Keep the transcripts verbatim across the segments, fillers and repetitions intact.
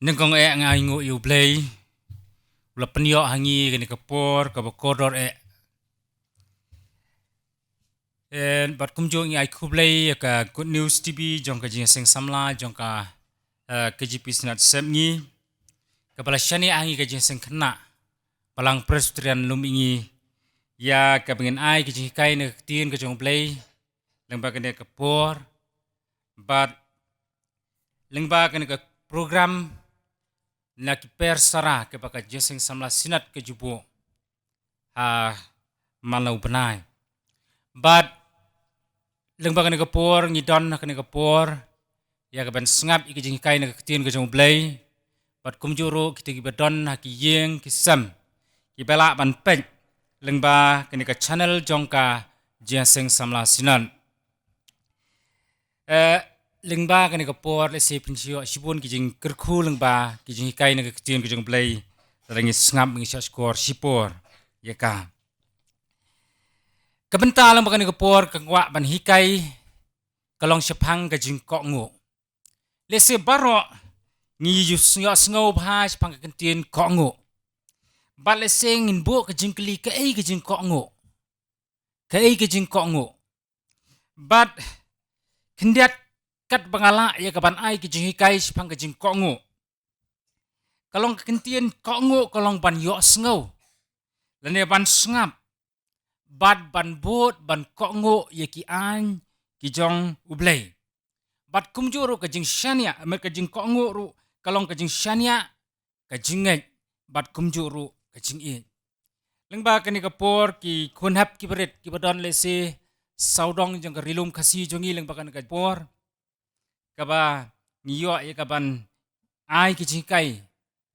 Nyngkong eh nga ainguh ïa U Blei u la pynïoh ha ngi kane ka por kaba kordor eh. Eh, bad kumjuh ngi ai khublei ïa ka Good News T V jong ka Jingïaseng Samla jong ka, eh, K J P Synod Sepngi, kaba la shaniah ha ngi ka Jingïaseng Khynnah Balang Presbyterian Lum Ïngi, ïa kaba ngin ai ka jinghikai na ka Ktien ka jong U Blei lyngba kane ka por, bad lyngba kane ka program na ki per sara kaba ka Jingïaseng Samla Synod ka ju buh ha man la u bnai. Bad lyngba kane ka por ngi don ha kane ka por ïa kaban sngap ïa ka jinghikai na ka Ktien ka jong U Blei. Bad kumjuh ruh kita kiba don ha ki ïing ki sem kiba lah ban peit lyngba kane ka channel jong ka Jingïaseng Samla Synod. Eh, lyngba kane ka por lehse phin shu ïoh shibun ki jingkyrkhu lyngba ki jinghikai na ka Ktien ka jong U Blei. Lada ngi sngap ngi shah shkor shipor ïa ka. Ka bynta lyngba kane ka por ka kwah ban hikai ka long shaphang ka jingkohnguh. Lehse baroh ngi ju sngew, sngew bha shaphang ka ktien kohnguh. Bad lehse ngin buh ka jingkylli, kaei ka jingkohnguh? Kaei ka jingkohnguh? Bad khyndiat katba nga lah ïa kaban ai ka jinghikai shaphang ka jingkohnguh, ka long ka ktien kohnguh ka long ban ïohsngew lane ban sngap bad ban bud ban kohnguh ïa ki aiñ ki jong U Blei. Bad kumjuh ruh ka jingshaniah, ka jingkohnguh ruh ka long ka jingshaniah, ka jingngeit, bad kumjuh ruh ka jingïeit. Lyngba kane ka por ki khun hep kiba rit kiba don lehse sawdong jong ka Ri Lum Khasi jong ngi lyngba kane ka por kaba ngi ïoh ïa kaban ai ka jinghikai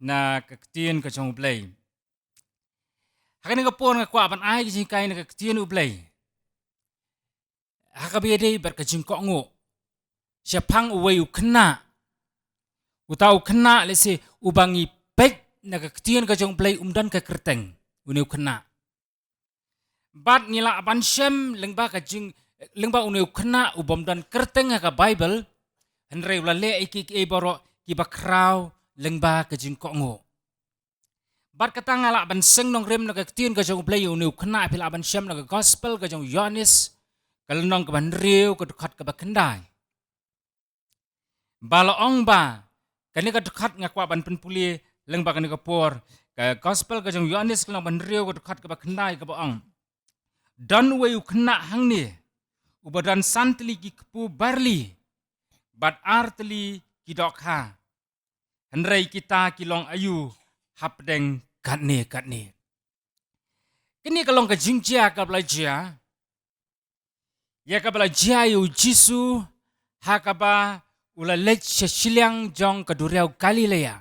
na ka Ktien ka jong U Blei. Ha kane ka por nga kwah ban ai ka jinghikai na ka Ktien U Blei ha kaba ïadei bad ka jingkohnguh shaphang uwei u khynnah. Uta u khynnah lehse uba ngi peit na ka Ktien ka jong U Blei um don ka kyrteng, une u khynnah. Bad ngi lah ban shem lyngba ka jing, lyngba une u khynnah u bym don kyrteng ha ka Baibl, hynrei u la leh ïa kiei kiei baroh kiba khraw lyngba ka jingkohnguh. Bad kata nga lah ban seng nongrim na ka Ktien ka jong U Blei ïa une u khynnah, phi lah ban shem na ka Gospel ka jong u Ïoannis, ka lynnong kaba hynriew, ka dkhot kaba khyndai. Ba la ong ba, kane ka dkhot nga kwah ban pynpule lyngba kane ka por, ka Gospel ka jong u Ïoannis ka lynnong ba hynriew, ka dkhot kaba khyndai, kaba ong: Don uwei u khynnah hangne uba don san tylli ki kpu barli bad ar tylli ki dohkha, hynrei kita ki long aïu hapdeng katne katne? Kane ka long ka jingjia kaba la jia ïa kaba la jia ïa u Jisu ha kaba u la leit sha shiliang jong ka duriaw Galilea.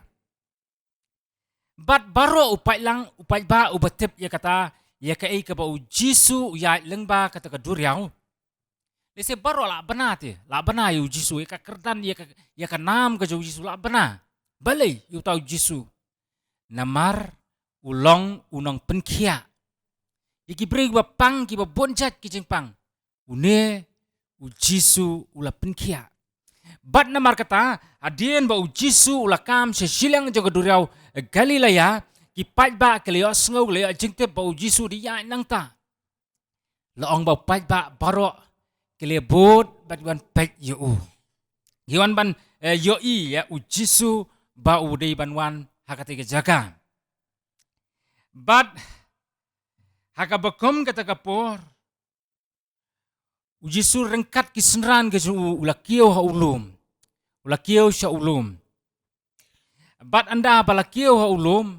Bad baroh u paidlang, u paidbah uba tip ïa kata, ïa kaei kaba u Jisu u ïaid lyngba kata ka duriaw, lehse baroh lah bna te, lah bna ïa u Jisu, ïa ka kyrdan, ïa ka, ïa ka nam ka jong u Jisu lah bna. Balei? Ïa uta u Jisu. Namar u long u nongpynkhiah ïa ki briew kiba pang, kiba bun jait ki jingpang. Une u Jisu u la pynkhiah. Bad namar kata, hadien ba u Jisu u la kam sha shiliang jong ka duriaw Galilea, ki paidbah ki la ïohsngew, ki la ïoh jingtip ba u Jisu u dei ïa nangta. La ong ba u paidbah baroh ki la bud bad ki wan peit ïa u. Ki wan ban, eh, ïohi ïa u Jisu ba u dei ban wan ha kata ka jaka. Bad ha kaba kum kata ka por, u Jisu ryngkat ki synran ka jong u, u la kiew ha u lum. U la kiew sha u lum. Bad ynda ba la kiew ha u lum,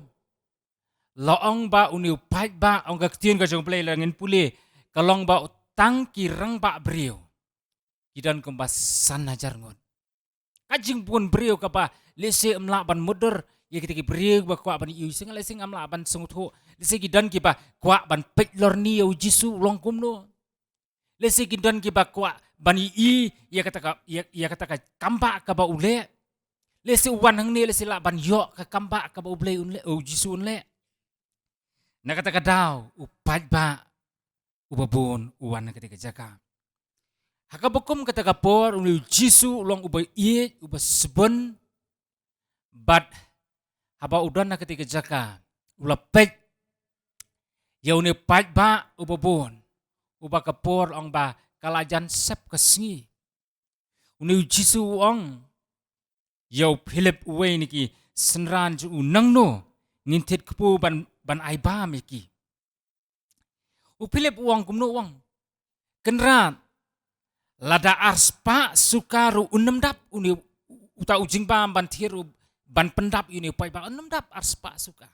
la ong ba une u paidbah, ong ka Ktien ka jong U Blei lada ngin pule, ka long ba tang ki rangbah briew ki don kumba san hajar ngut. Ka jingbun briew kaba lehse ym lah ban mutdur ïa kita ki briew ba kwah ban ïohi, lehse ngam lah ban sngewthuh. Lehse ki don kiba kwah ban peit lorni ïa u Jisu u long kumno. Lehse ki don kiba kwah ban ïohi ïa kata ka, ïa, ïa kata ka kambah kaba u leh. Lehse u wan hangne lehse lah ban ïoh ka kambah kaba U Blei un leh, u Jisu un leh. Na kata ka daw u paidbah uba bun u wan na kata ka jaka. Ha kaba kum kata ka por, une u Jisu u long uba ïeit, uba sbun. Bad haba u don ha katei ka jaka, u la peit ïa une u paidbah uba bun, uba ka por ong ba ka la jan sep ka sngi. Une u Jisu u ong ïa u Philip, uwei na ki synran jong u, nangno ngin thied kpu ban, ban ai bam ïa ki? U Philip u ong kumno, u ong, Kynrad, lada arspah suka ruh un ym dap une u, uta u jingbam ban thied ruh, ban pyndap ïa une u paidbah, un ym dap arspah suka.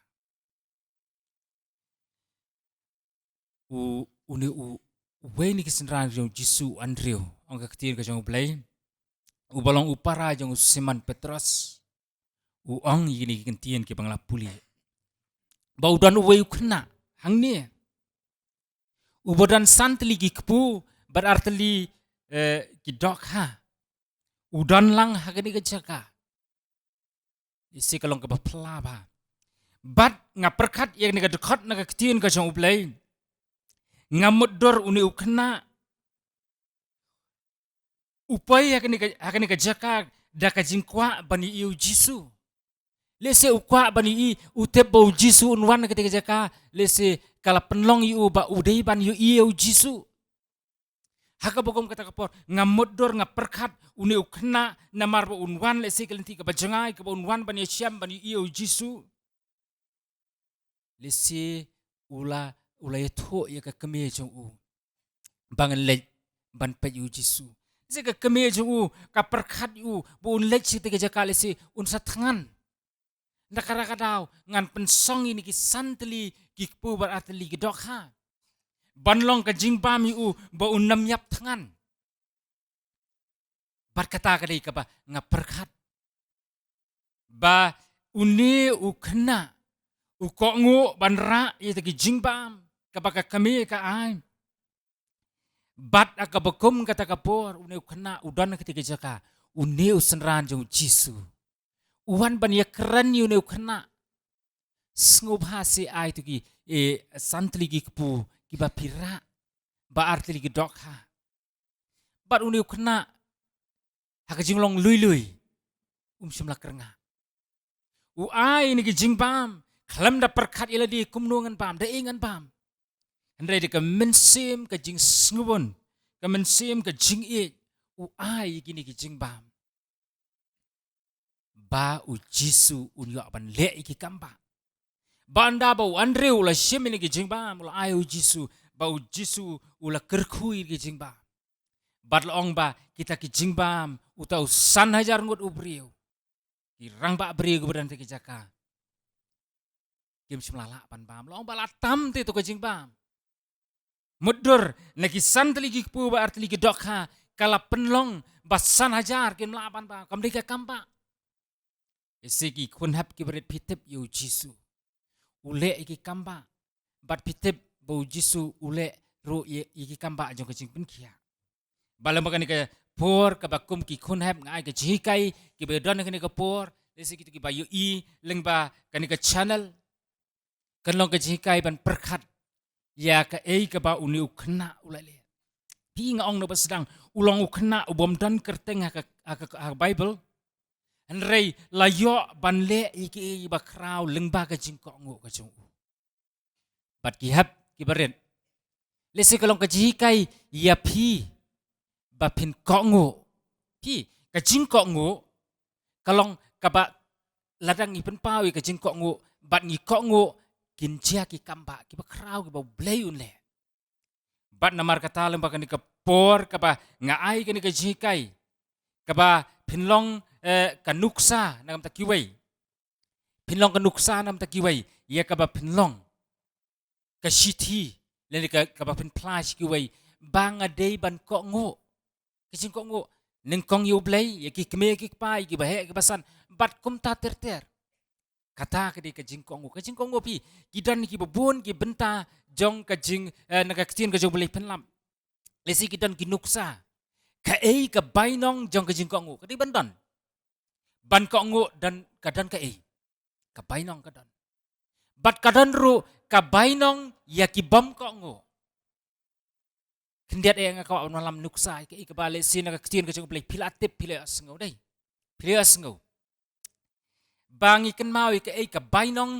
U, une u, uwei na ki synran jong u Jisu, u Andrew, ong ka ktien ka jong U Blei, uba long u para jong u Simon Petros, u ong ïa kine ki kyntien kiba nga la pule, ba u don uwei u khynnah hangne, uba don san tylli ki kpu bad ar tylli, eh, ki dohkha. U don lang ha kane ka jaka. Isi ka long kaba phylla bha. Bad nga pyrkhat ïa kane ka dkhot na ka ktien ka jong U Blei, nga mutdur une u khynnah u poi ha kane ka, ha kane ka jaka da ka jingkwah ban ïohi ïa u Jisu. Lehse u kwah ban ïohi, u tip ba u Jisu un wan ha katei ka jaka, lehse ka la pynlong ïa u ba u dei ban ïohi ïa u Jisu. Ha kaba kum kata ka por, nga mutdur, nga pyrkhat, une u khynnah namar ba un wan, lehse ka lynti kaba jngai kaba un wan ban ïashem, ban ïohi ïa u Jisu. Lehse u la, u la ïathuh ïa ka kmie jong u ba ngan leit ban peit ïa u Jisu. Lehse ka kmie jong u ka pyrkhat ïa u ba un leit sha katei ka jaka, lehse un sa thngan. Na kata ka daw ngan pynsong ïa kine ki san tylli ki kpu bad ar tylli ki dohkha ban long ka jingbam ïa u ba un ym ïap thngan. Bad kata ka dei kaba nga pyrkhat, ba une u khynnah u kohnguh ban rah ïa kita ki jingbam kaba ka kmie ka ai. Bad ha kaba kum kata ka por, une u khynnah u don ha katei ka jaka, une u synran jong u Jisu u wan ban ïakren ïa une u khynnah. Sngewbha seh, ai to ki, eh, san tylli ki kpu kiba phi rah, bad ar tylli ki dohkha. Bad une u khynnah ha ka jinglong lui lui, um shym la kyrngah. U ai ïa kine ki jingbam khlem da pyrkhat ïa lade kumno ngan bam, da ei ngan bam. Hynrei da ka mynsiem ka jingsngewbha, ka mynsiem ka jingïeit, u ai ïa kine ki jingbam ba u Jisu un ïoh ban leh ïa ki kam bah. Ba ynda ba u Andrew u la shim ïa kine ki jingbam, u la ai ïa u Jisu, ba u Jisu u la kyrkhu ïa ki jingbam. Bad la ong ba kita ki jingbam, uta u san hajar ngut u briew, ki rangbah briew kiba don ha katei ka jaka, kim shym la lah ban bam. La ong ba la tam te to ka jingbam. Mutdur, na ki san tylli ki kpu bad ar tylli ki dohkha, ka la pynlong ba san hajar kim lah ban bam. Kam dei ka kam bah. Isi ki khun hep kiba rit, phi tip ïa u Jisu u leh ïa ki kam bah. Bad phi tip ba u Jisu u leh ruh ïa, ïa ki kam bah jong ka jingpynkhiah. Bad lyngba kane ka por kaba kum ki khun hep, nga ai ka jinghikai kiba don ha kane ka por, lehse kito kiba ïohi lyngba kane ka channel, kan long ka jinghikai ban pyrkhat ïa kaei kaba une u khynnah u la leh. Phi, nga ong na ba sdang, u long u khynnah u bym don kyrteng ha ka, ha ka, ha ka Baibl. Hynrei la ïoh ban leh ïa kiei kiba khraw lyngba ka jingkohnguh ka jong u. Bad ki hep kiba rit, lehse ka long ka jinghikai ïa phi ba phin kohnguh. Phi, ka jingkohnguh ka long kaba, lada ngi pynpaw ïa ka jingkohnguh bad ngi kohnguh, kin jia ki kam bah kiba khraw kiba U Blei un leh. Bad namar kata lyngba kane ka por kaba nga ai kane ka jinghikai, kaba phin long, eh, ka nuksa na ka bynta kiwei. Phin long ka nuksa na ka bynta kiwei ïa kaba phin long ka shithi, lane ka, kaba phin phla sha kiwei ba nga dei ban kohnguh. Ka jingkohnguh, nyngkong ïa U Blei, ïa ki kmie ki kpa, ïa kiba heh kiba san, bad kumta ter ter. Kata ka dei ka jingkohnguh. Ka jingkohnguh, phi, ki don kiba bun ki bynta jong ka jing, eh, na ka ktien ka jong U Blei, phin lap. Lehse ki don ki nuksa. Kaei ka bainong jong ka jingkohnguh? Ka dei ban don, ban kohnguh don, ka don kaei? Ka bainong ka don. Bad ka don ruh ka bainong ïa ki bym kohnguh. Khyndiat eh nga kwah ban wallam nuksa ïa kaei kaba lehse na ka ktien ka jong U Blei phi la tip, phi la ïohsngew, dei, phi la ïohsngew. ba ngi kynmaw ïa kaei ka bainong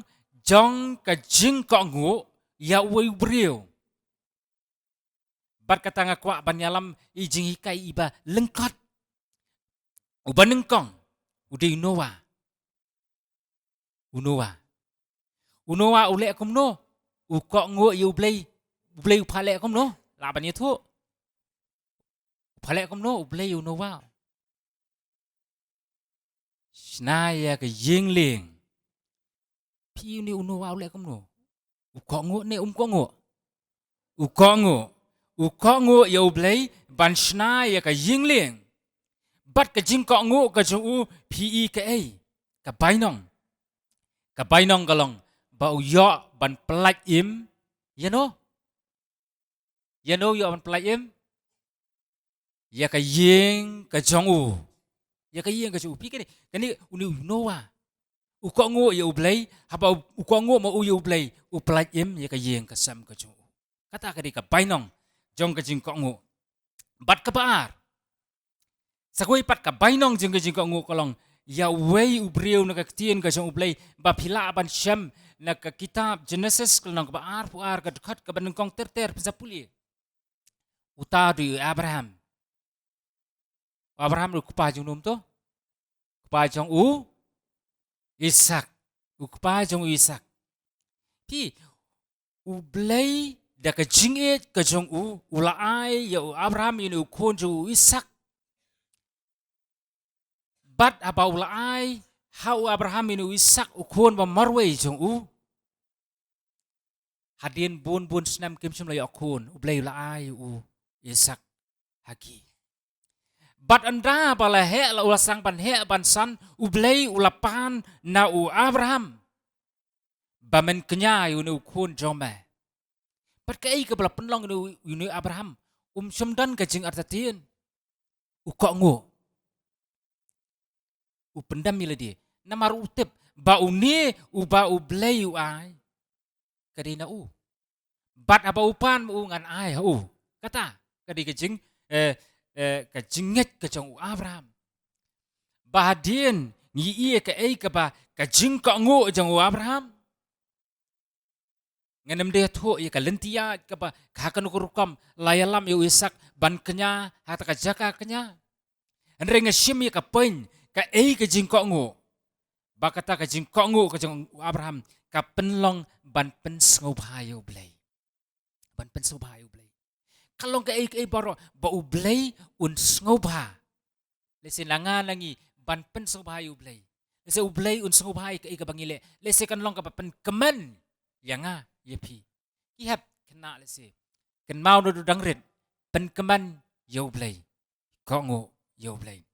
jong ka jingkohnguh ïa uwei u briew. Bad kata nga kwah ban ïalam ïa i jinghikai iba lyngkot. Uba nyngkong u dei u Noah. U Noah. U Noah u leh kumno? U kohnguh ïa u Blei. U Blei u pha leh kumno? Lah ban ïathuh. U pha leh kumno u Blei ïa u Noah? Shna ïa ka ïing lieng. Phi, une u Noah u leh kumno? U kohnguh ne um kohnguh? U kohnguh. U kohnguh ïa u Blei ban shna ïa ka ïing lieng. Bad ka jingkohnguh ka jong u, phi i kaei? Ka bainong. Ka bainong ka long ba u ïoh ban pyllait im ïano? Ïano u ïoh ban pyllait im? Ïa ka ïing ka jong u. Ïa ka ïing ka jong u. Phi, kane, kane une u Noah. U kohnguh ïa u Blei, haba u, u kohnguh ma u ïa u Blei, u pyllait im ïa ka ïing ka sem ka jong u. Kata ka dei ka bainong jong ka jingkohnguh. Bad kaba ar, sa kawei pat ka bainong jong ka jingkohnguh ka long ïa uwei u briew na ka ktien ka jong u Blei, ba phi lah ban shem na ka kitab Genesis ka lynnong kaba arphew ar, ka dkhot kaba nyngkong ter ter, phin sa pule. Uta u dei u Abraham. U Abraham u kpa jong u, um, to? Kpa jong u Isak. U kpa jong u Isak. Phi, u Blei da ka jingïeit ka jong u, u la ai ïa u Abraham ïa une u khun jong u Isak. Bad haba u la ai ha u Abraham ïa une u Isak u khun ba marwei jong u, hadien bun bun snem kim shym la ïoh khun, u Blei u la ai u Isak ha ki. Bad ynda ba la heh, la u la sdang ban heh ban san, u Blei u la pan na u Abraham ba men kñia ïa une u khun jong me. Bad kaei kaba la pynlong ïa une u, ïa une u Abraham? Um shym don ka jingartatien. U kohnguh. U pyndem ïa lade. Namar u tip ba une uba u Blei u ai, ka dei na u. Bad haba u pan ma u, ngan ai ha u. Kata ka dei ka jing, eh, eh, ka jingngeit ka jong u Abraham. Ba hadien ngi ïohi kaei kaba ka jingkohnguh jong u Abraham. Ngam dei thoh ïa ka lynti ïaid kaba ka ha kano ka rukom la ïalam ïa u Isak ban kñia ha kata ka jaka kñia. Hynrei nga shim ïa ka point, kaei ka jingkohnguh? Ba kata ka jingkohnguh ka jong u Abraham ka pynlong ban pynsngewbha ïa u Blei. Ban pynsngewbha ïa u Blei. Ka long kaei kaei baroh ba u Blei un sngewbha. Lehse na nga na ngi ban pynsngewbha ïa u Blei. Lehse u Blei un sngewbha ïa kaei kaba ngi leh. Lehse kan long kaba pynkmen ïa nga ïa phi. Ki hep khynnah lehse. Kynmaw naduh dang rit, pynkmen ïa u Blei. Kohnguh ïa u Blei.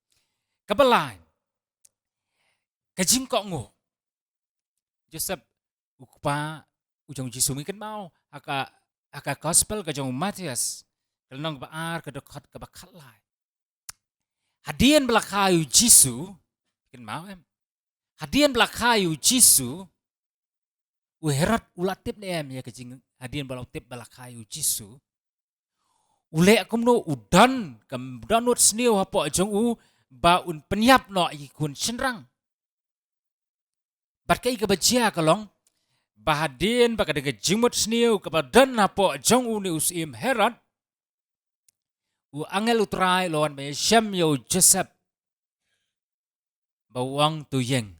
Kaba lai, ka jingkohnguh. Joseph u kpa u jong u Jisu, ngi kynmaw ha ka, ha ka gospel ka jong u Mathaios, ka lynnong kaba ar, ka dkhot kaba khatlai. Hadien ba la kha ïa u Jisu, kynmaw em? Hadien ba la kha ïa u Jisu, u Herod u la tip ne em ïa ka jing, hadien ba la tip ba la kha ïa u Jisu? U leh kumno? U don, ka dohnud sniew hapoh jong u ba un pynïap noh ïa ki khun shynrang. Bad kaei kaba jia ka long ba hadien ba ka dei ka jingmut sniew kaba don hapoh jong une u syiem Herod, u angel u Trai u la wan ban ïashem ïa u Joseph, ba u ong, to ïeng,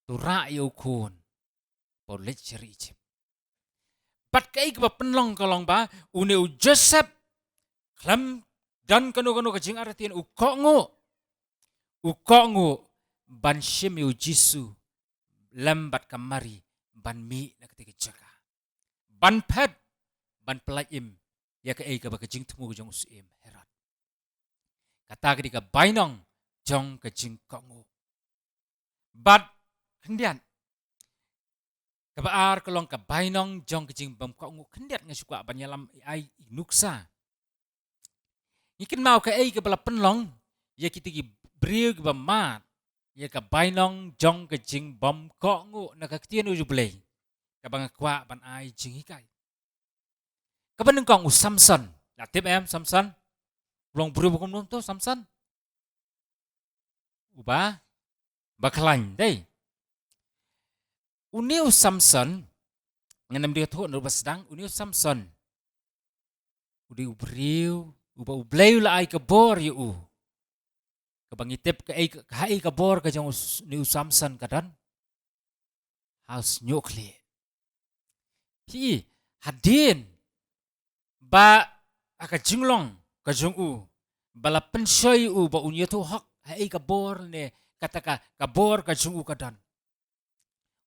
to rah ïa u khun, ba u leit sha ri Ijipt. Bad kaei kaba pynlong ka long ba une u Joseph, khlem don kano kano ka jingartatien, u kohnguh, u kohnguh ban shim ïa u Jisu lem bad ka Mari ban mih na katei ka jaka, ban phet, ban pyllait im ïa kaei kaba ka jingthmu jong u syiem Herod. Kata ka dei ka bainong jong ka jingkohnguh. Bad khyndiat, kaba ar ka long ka bainong jong ka jingbymkohnguh. Khyndiat nga shu kwah ban ïalam ïa i nuksa. Ngi kynmaw kaei kaba la pynlong ïa kita ki briew kiba mad ïa ka bainong jong ka jingbymkohnguh na ka ktien u Blei, kaba nga kwah ban ai jinghikai. Kaba nyngkong, u Samson. La tip em Samson? U long briew ba kumno to Samson? Uba, ba khlaiñ, dei. Une u Samson, ngan ym ïathuh naduh ba sdang, une u Samson u dei u briew uba U Blei u la ai ka bor ïa u. Kaba ngi tip kaei ka, kaei ka bor ka jong u s-, une u Samson ka don. Ha u shñiuh khlieh. Phi, hadien ba ha ka jinglong ka jong u, ba la pynshoi u ba un ïathuh hok haei ka bor ne kata ka, ka bor ka jong u ka don,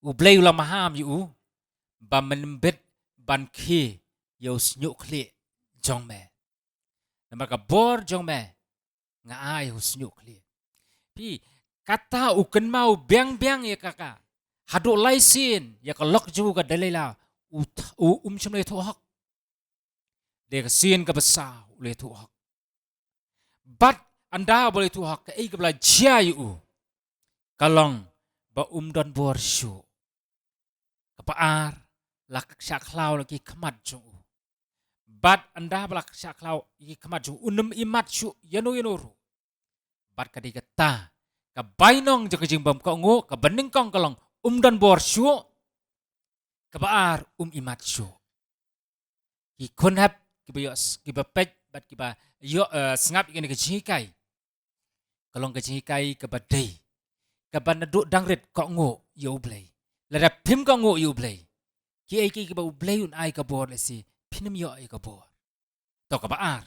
U Blei u la maham ïa u ba men ym bit ban khie ïa u shñiuh khlieh jong me. Namar ka bor jong me nga ai ha u shñiuh khlieh. Phi, kata u kynmaw biang biang ïa ka, ka haduh lai sien ïa ka lok jong u ka Delilah, u th-, u, um shym la ïathuh hok. Dei ka sien kaba saw u la ïathuh hok. Bad ynda ba u la ïathuh hok, kaei kaba la jia ïa u ka long ba um don bor shuh. Kaba ar, la kyrshan khlaw la ki khmat jong u. Bad ynda ba la kyrshan khlaw ki khmat jong u, un ym imat shuh ïano ïano ruh. Bad ka dei kata ka bainong jong ka jingbymkohnguh, kaba nyngkong ka long um don bor shuh, kaba ar um imat shuh. Ki khun hep kiba ïoh s-, kiba peit bad kiba ïoh, eh, sngap ïa kane ka jinghikai, ka long ka jinghikai kaba dei, kaba naduh dang rit kohnguh ïa U Blei. Lada phim kohnguh ïa U Blei, kiei kiei kiba U Blei un ai ka bor lehse phin ym ïoh ïa ka bor. To kaba ar,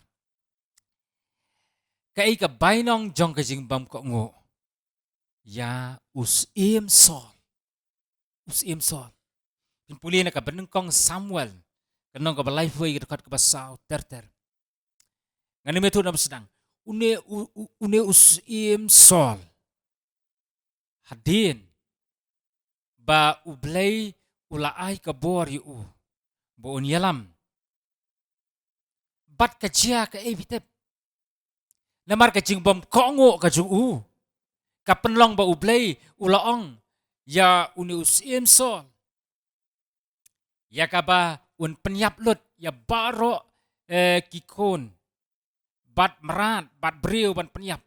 kaei ka bainong jong ka jingbymkohnguh ïa u syiem Saul. U syiem Saul. Phin pule na ka banyngkong Samuel, ka lynnong kaba laiphew wei, ka dkhot kaba saw ter ter. Ngan ym ïathuh naduh ba sdang. Une u, u, une u syiem Saul, hadien ba U Blei u la ai ka bor ïa u ba un ïalam, bad ka jia kaei phi tip? Namar ka jingbymkohnguh ka jong u ka pynlong ba U Blei u la ong ïa une u syiem Saul, ïa kaba un pynïap lut ïa baroh, eh, ki khun bad mrad bad briew ban pynïap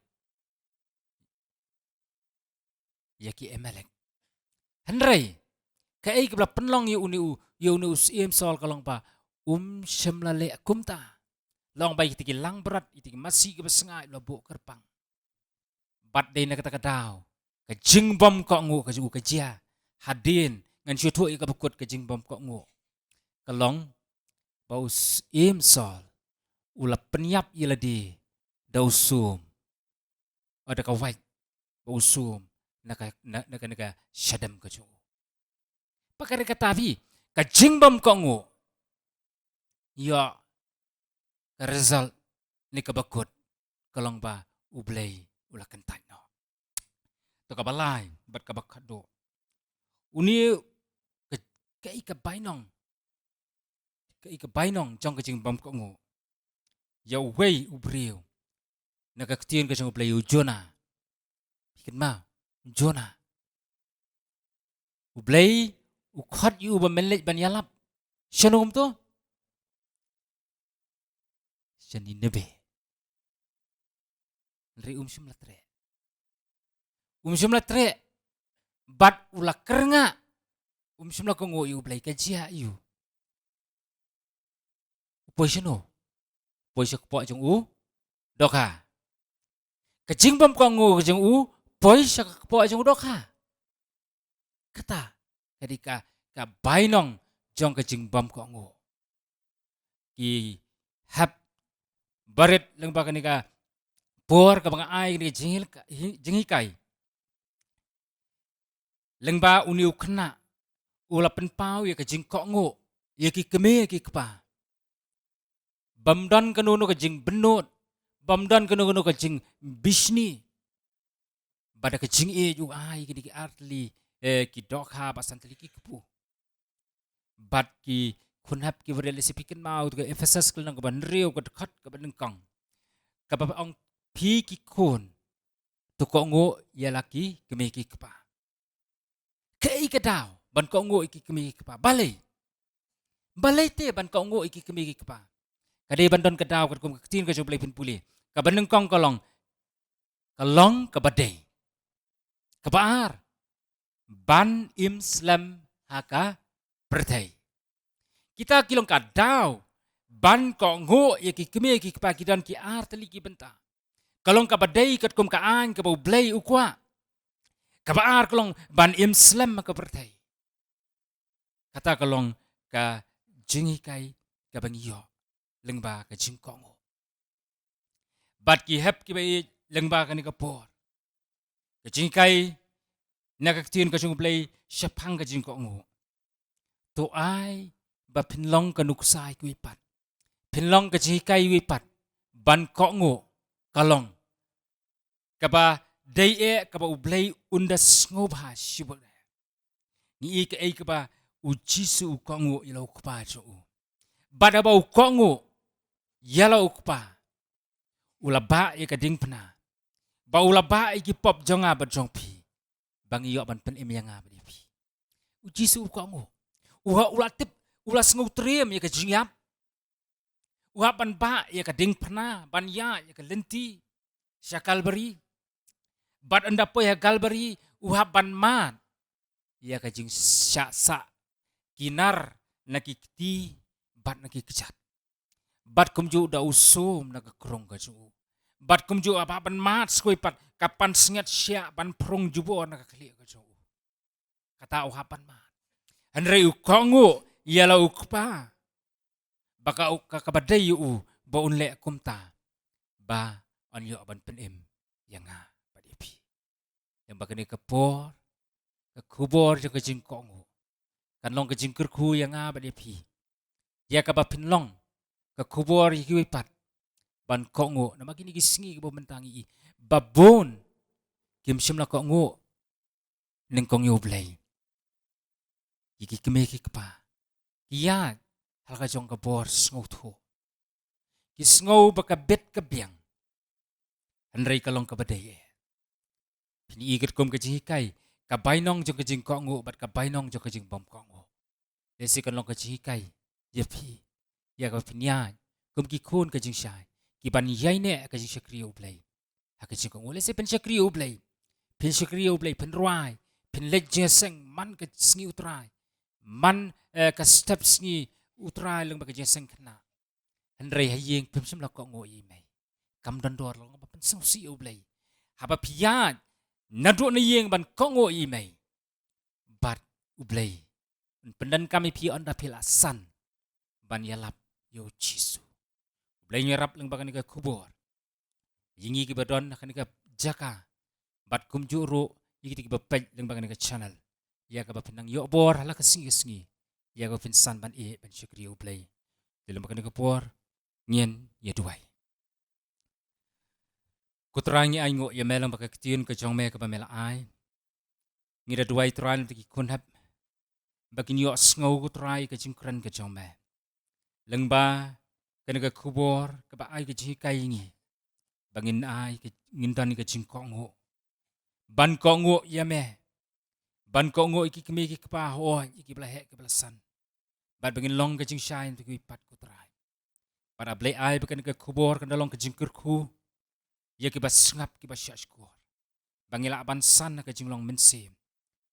ïa ki Amalek. Hynrei kaei kaba la pynlong ïa une u, ïa une u syiem Saul ka long ba um shym la leh kumta. La ong ba ïa kita ki langbrot, ïa kita ki masi kiba sngaid la buh kyrpang. Bad dei na kata ka daw ka jingbymkohnguh ka jong u ka jia. Hadien ngan shu ïathuh ïa kaba kut ka jingbymkohnguh, ka long ba u syiem Saul u la pynïap ïa lade da u sum, da ka wait ba u sum na ka, na, na ka, na ka shadem ka jong u. Bad ka dei kata phi, ka jingbymkohnguh, ïa ka result ne kaba kut ka long ba U Blei u la kyntait noh. To kaba lai bad kaba khatduh, une ka, kaei ka bainong, kaei ka bainong jong ka jingbymkohnguh ïa uwei u briew na ka ktien ka jong U Blei, u Jonah. Phi kynmaw, u Jonah. U Blei u khot ïa u ba men leit ban ïalap. Shano kumto? Sha Nineveh. Hynrei um shym la treh. Um shym la treh. Bad u la kyrngah. Um shym la kohnguh ïa U Blei, ka jia aiu? U poi shano? Poi sha ka kpoh jong u dohkha. Ka jingbymkohnguh ka jong u poi sha ka kpoh jong u dohkha. Kata ka dei ka, ka bainong jong ka jingbymkohnguh. Ki hep barit lyngba kane ka por kaba nga ai kane ka jinghi-, hi-, jinghikai. Lyngba une u khynnah u la pynpaw ïa ka jingkohnguh ïa ki kmie ki kpa. Bym don kano kano ka jingbynnud, bym don kano kano ka jingbishni. Bad da ka jingïeit u ai kine ki artylli, eh, ki dohkha bad santylli ki kpu. Bad ki khun hep ki barit, lehse phi kynmaw, to ka Ephesos ka lynnong kaba hynriew ka dkhot kaba nyngkong, kaba ong, phi ki khun, to kohnguh ïa la ki kmie ki kpa. Kaei ka daw ban kohnguh ïa ki kmie ki kpa? Balei? Balei te ban kohnguh ïa ki kmie ki kpa? Ka dei ban don ka daw katkum ka ktien ka jong U Blei, phin pule. Kaba nyngkong ka long, ka long kaba dei. Kaba ar, ban im slem ha ka pyrthei. Kita ki long ka daw ban kohnguh ïa ki kmie ki kpa. Ki don ki ar tylli ki bynta. Ka long kaba dei katkum ka aiñ kaba U Blei u kwah. Kaba ar ka long ban im slem ha ka pyrthei. Kata ka long ka jinghikai kaba ngi ïoh lyngba ka jingkohnguh. Bad ki hep kiba ïeit, lyngba kane ka por, ka jinghikai na ka ktien ka jong U Blei shaphang ka jingkohnguh. To ai ba phin long ka nuksa kiwei pat, phin long ka jinghikai kiwei pat. Ban kohnguh ka long kaba dei eh kaba U Blei un da sngewbha shibun. Ngi i kaei kaba U Jisu u kohnguh ïa la u Kpa jong u. Bad haba u kohnguh ïa la u Kpa, u la bah ïa ka diengphna, ba u la bah ïa ki pop jong nga bad jong phi, ba ngi ïoh ban pynim ïa nga bad ïa phi. U Jisu u kohnguh. U ha, u la tip, u la sngewtriem ïa ka jingïap. U hap ban bah ïa ka diengphna, ban ïaid ïa ka lynti sha Kalbari. Bad ynda poi ha Kalbari, u hap ban mad ïa ka jingshah sah ki nar na ki kti bad na ki kjat. Bad kumjuh da u sum na ka krung ka jong u. Bad kumjuh hap ban mad sa kawei pat ka pansngiat shiah ban prung jubor na ka khlieh ka jong u. Kata u hap ban mad. Hynrei u kohnguh ïa la u Kpa, ba ka, ka, kaba dei ïa u ba un leh kumta, ba un ïoh ban pynim ïa nga bad ïa phi. Ïa ba kane ka por, ka khubor jong ka jingkohnguh kan long ka jingkyrkhu ïa nga bad ïa phi. Ïa kaba phin long ka khubor ïa kiwei pat ban kohnguh. Namar kine ki sngi kiba mynta ngi i ba bun kim shym la kohnguh nyngkong ïa U Blei. Ïa ki kmie ki kpa, ki ïaid ha la ka jong ka bor sngewthuh. Ki sngew ba ka bit ka biang. Hynrei ka long kaba dei eh. Phin i katkum ka jinghikai ka bainong jong ka jingkohnguh bad ka bainong jong ka jingbymkohnguh. Lehse kan long ka jinghikai ïa phi, ïa kaba phin ïaid kum ki khun ka jingshai, ki ban ïaineh ka jingshakri ïa U Blei ha ka jingkohnguh. Lehse phin shakri ïa U Blei, phin shakri ïa U Blei, phin rwai, phin leit jingïaseng man ka sngi U Trai, man, eh, ka step sngi U Trai lyngba ka jingïaseng khynnah. Hynrei ha ïing phim shym la kohnguh ïa i mei. Kam don dor, long ba pynsngewsih ïa U Blei. Haba phi ïaid naduh na ïing ban kohnguh ïa i mei, bad U Blei un pyndonkam ïa phi ynda phi la san ban ïalap ïa U Jisu. U Blei un ïarap lyngba kane ka khubor ïa ngi kiba don ha kane ka jaka, bad kumjuh ruh ïa kita kiba peit lyngba kane ka channel, ïa kaba phin nang ïoh bor ha la ka sngi ka sngi, ïa kaba phin san ban ïeit ban shakri ïa U Blei. Te lyngba kane ka por ngin ïa duwai. Ko Trai, ngi ainguh ïa me lyngba ka ktien ka jong me kaba me la ai. Ngi da duwai, Trai, lem ki khun hep ba kin ïohsngew, ko Trai, ka jingkren ka jong me lyngba kane ka khubor kaba ai ka jinghikai ïa ngi ba ngin ai ka, ngin don ka jingkohnguh, ban kohnguh ïa me, ban kohnguh ïa ki kmie ki kpa, hooid, ïa kiba la heh kiba la san, bad ba ngin long ka jingshai na kiwei pat, ko Trai. Bad A Blei, ai ba kane ka khubor kan da long ka jingkyrkhu ïa kiba sngap, kiba shahshkor, ba ngi lah ban san ha ka jinglong mynsiem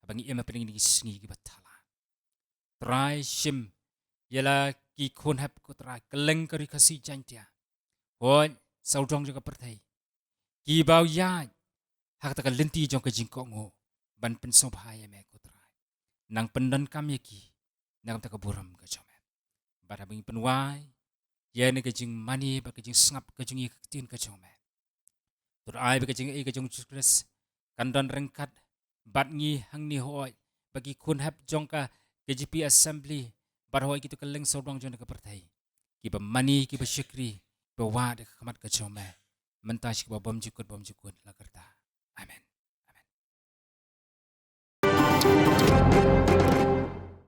haba ngi im hapdeng kine ki sngi kiba thala. Trai, shim ïa la ki khun hep, ko Trai, kylleng ka Ri Khasi Jaiñtia, hooid, sawdong jong ka pyrthei, kiba ïaid ha kata ka lynti jong ka jingkohnguh ban pynsngewbha ïa me, ko Trai. Nang pyndonkam ïa ki na ka bynta ka burom ka jong me. Bad haba ngi pynwai ïa kane ka jingmane bad ka jingsngap ka jong ngi ïa ka ktien ka jong me, to ai ba ka jingaiei ka jong U Jisu Khrist kan don ryngkat bad ngi hangne, hooid, ba ki khun hep jong ka K J P Assembly, bad hooid, kito kylleng sawdong jong ka pyrthei, kiba mane, kiba shakri, ba wad ha ka khmat ka jong me, mynta sha kaba bymjukut bymjukut la ka rta. Amen.